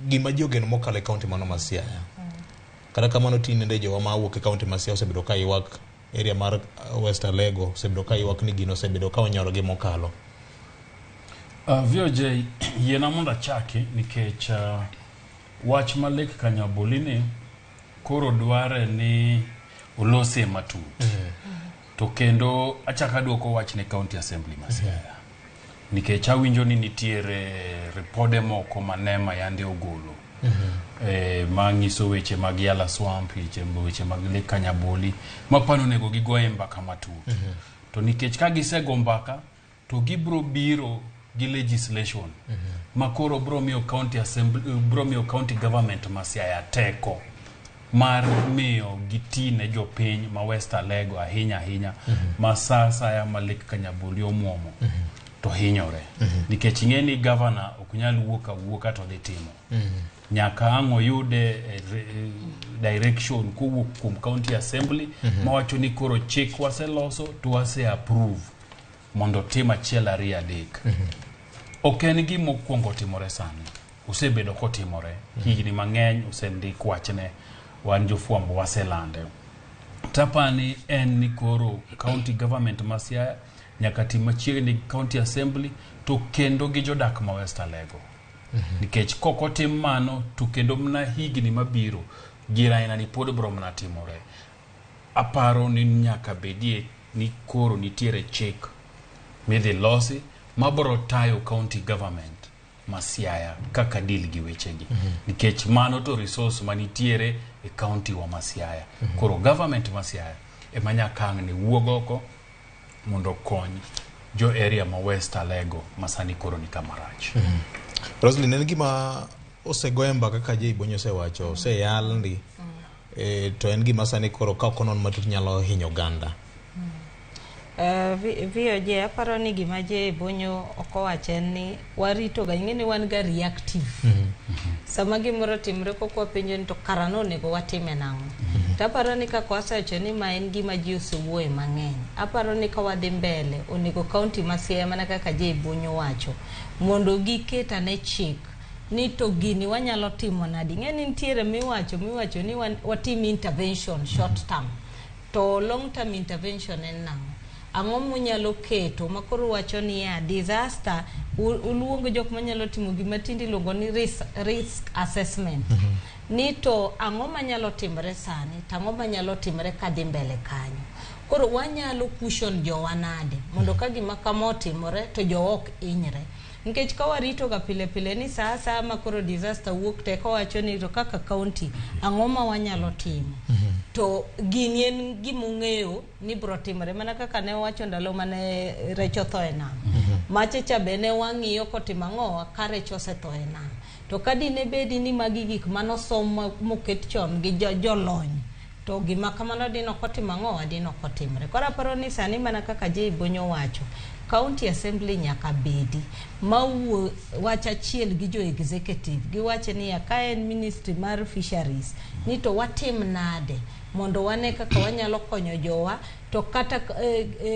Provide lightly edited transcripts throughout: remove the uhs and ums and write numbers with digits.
Gima ji ogeno mokalo e kaunti mano ma Siaya. Kata kamano tinende jowa ma wuok e kaunti ma Siaya osebedo ka ywak area mar West Alego osebedo ka ywak ni gino osebedo ka onyorogi mokalo. VOJ, yiena mondo achaki nikech wach ma Lake Kanyaboli ni koro dware ni olosie matut. To kendo achako aduoko wach ne County Assembly ma Siaya. Nikech awinjo ni nitiere ripode moko ma NEMA yande ogolo. Manyiso weche mag Yala Swamp, weche mag Lake Kanyaboli, mapano onego gigoye mbaka matut. To nikech ka gisego mbaka, to gibro biro gi legislation ma koro bro miyo county assembly, bro miyo county government ma Siaya teko mar miyo giti ne jopiny ma West Alego ahinya ahinya ma sa asaya ma Lake Kanyaboli omuomo to hinyore. Nikech ing'e ni governor ok nyal wuok awuoka to dhi timo. Nyaka ang' oyude direction kowuok kuom county assembly mawacho ni koro chik waseloso to wase approve mondo tim achiel ariyo adek. Ok en gima okwongo timore sani. Osebedo kotimore higni mang'eny, osendik wachne, wan jofwambo waselande. Tapani en ni koro county government ma Siaya nyaka ti machiegni gi county assembly to kendo gi jodak ma West Alego. Nikech kok otim mano to kendo mana higni mabiro gir aina ni pod bro mana timore. Aparo ni nyaka bedie ni koro nitiere chik midhi losi mabro tayo county government ma Siaya kaka deal gi wechegi. Nikech mano to resource manitiere e county wa ma Siaya. Koro government ma Siaya ema nyaka ang' ne wuog oko mondo okony jo area ma West Alego ma sani koro ni kama rach. Roslyn, en gima osegoye mbaka kaka Jay Bonyo osewacho, oseyal ndi. To en gima sani koro ka ok onon matut nyalo hinyo oganda. VOJ, aparo ni gima Jay Bonyo ok owacho en ni warito ga, ing'e ni wan ga reactive. Sama gimoro otimre kok wapenjo ni to kara no onego watime nang'o. To aparo ni kaka wasewacho ni ma en gima ji osewuoye mang'eny. Aparo ni ka wadhi mbele, onego county ma Siaya mana kaka Jay Bonyo wacho, mondo giket ane chik ni to gini wanyalo timo nadi. Ing'e ni nitiere miwacho ni watim intervention short term. To long term intervention en nang'o? Ang'o munyalo keto ma koro wacho niya disaster uluong jok manyalo timo gima tinde iluongo ni risk assessment. Ni to ang'o manyalo timore sani to ang'o manyalo timore kadhi mbele kanyo. Koro wanyalo cushion jowa nade mondo ka gima kama otimore to jowa ok hinyre. Nikech ka warito ga pile pile ni saa asaya ma koro disaster wuok to eka wacho ni to kaka county ang'o ma wanyalo timo. To gini en gima ung'eyo ni bro timore mana kaka ne wawacho ndalo mane rech otho e nam. Mache cha be ne wang'iyo kotimo ang'owa ka rech osetho e nam. To ka dine bedi ni magi gik manosom moket chon gi jolony to gima kamano dine ok otimo ang'owa dine ok otimre. Koro aparo ni sani mana kaka Jay Bonyo wacho, County Assembly nyaka bedi mawuo wach achiel gi jo executive giwache niya ka en ministry mar fisheries ni to watim nade mondo wane kaka wanyalo konyo jowa to kata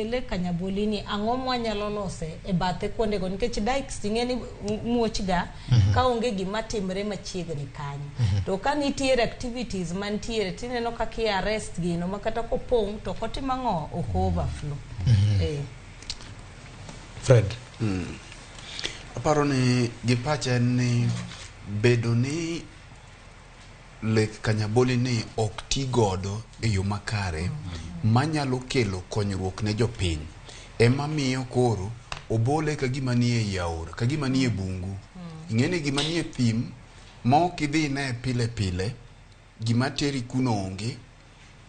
Lake Kanyaboli ni ang'o mwanyalo lose e bathe kuondego nikech dikes ing'e ni muoch ga ka onge gima timre machiegni kanyo. To ka nitiere activities mantiere tineno kaka i arrest gino ma kata kopong' to ok otim ang'o ok overflow. Fred. Aparo ni gi pacha en ni bedo ni Lake Kanyaboli ni ok ti godo e yo makare manyalo kelo konyruok ne jopiny ema miyo koro obole ka gima nie ei aora, ka gima nie bungu. Ing'e ni gima nie thim ma ok idhi ine pile pile, gima teri kuno onge,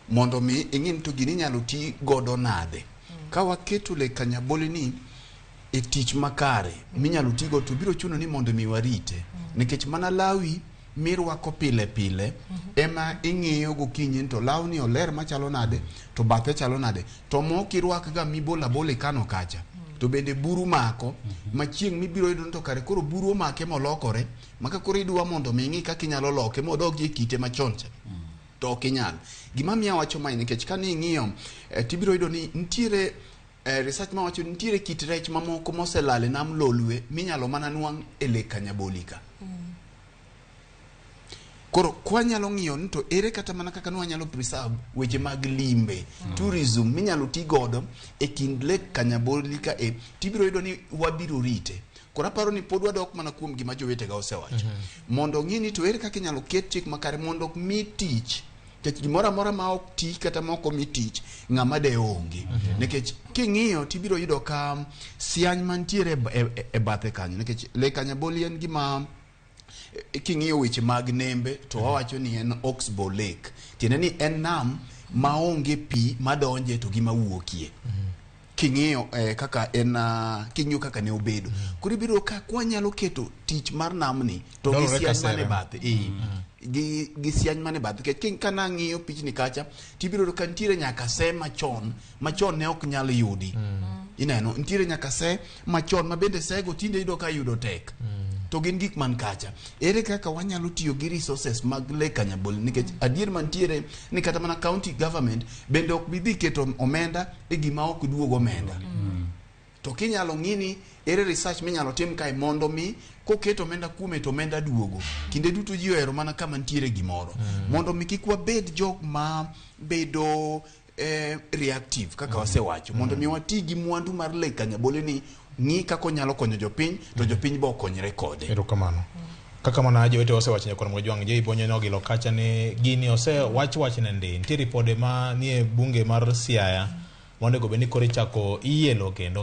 mondo mi ing'e ni to gini inyalo ti godo nade. Ka waketo Lake Kanyaboli ni e tich makare minyalo tigo to biro chuno ni mondo mi warite. Nikech mana lawi mirwako pile pile ema ing'iyo gokinyi to lawni oler machalo nade to bathe chalo nade to mok irwak ga mibolo abola ikano kacha to bende buru mako ma chieng' mibiro yudo ni to kare koro buru omake molokore ma ka koro idwa mondo mi ing'i kaka inyalo loke modogi e kite machon cha to ok inyal. Gima miyo awacho mae nikech kane ing'iyo tibiro yudo ni nitiere research mawacho ni nitiere kit rech mamoko moselal e nam Lolwe minyalo mana nwang' e Lake Kanyaboli ka. Koro kwanyalo ng'iyo ni to ere kata mana kaka nwanyalo preserve weche mag limbe, tourism minyalo ti godo e kind Lake Kanyaboli ka e, tibiro yudo ni wabiro rite. Koro aparo ni pod wadok mana kuom gima jowetega osewacho. Mondo ong'i ni to ere kaka inyalo ket chik makare mondo mi tich, nikech gimoro amora ma ok ti kata ma ok omi tich, ng'ama de onge. Nikech king'iyo tibiro yudo ka siany mantiere e bathe kanyo, nikech Lake Kanyaboli en gima king'iyo weche mag nembe to wawacho ni en Oxbow Lake, tiende ni en nam maonge pi madonje to gi mawuokie. King'iyo kaka en king'iyo kaka ne obedo, koro ibiro ka kwanyalo keto tich mar namni to gi Dwarore siany mane kasera. bathe, gi siany mane bathe, nikech ka nang'iyo pichni kacha tibiro yudo ka nitiere nyaka se machon machon ne ok nyal yudi. Ineno nitiere nyaka se machon ma bende sego tinde yudo ka yudo tek, to gin gik man kacha. Ere kaka wanyalo tiyo gi resources mag Lake Kanyaboli? Nikech adier mantiere ni kata mana county government bende ok bi dhi keto omenda e gima ok duog omenda. To kinyalo ng'i ni ere research minyalo tim kae mondo mi koket omenda kuome to omenda duogo. Kinde duto ji ohero mana kama nitiere gimoro, mondo mi kik wabed jok ma bedo reactive kaka wasewacho, mondo mi wati gi mwandu mar Lake Kanyaboli ni ng'i kaka onyalo konyo jopiny to jopiny bo okonyre kode. Erokamano. Kaka mana jowete osewacho nyakwar Mojwang' Jay Bonyo nogilo kacha ni gini osewach wachne ndi. Nitie ripode ma nie bunge mar Siaya monego bed ni koro ichako ielo kendo.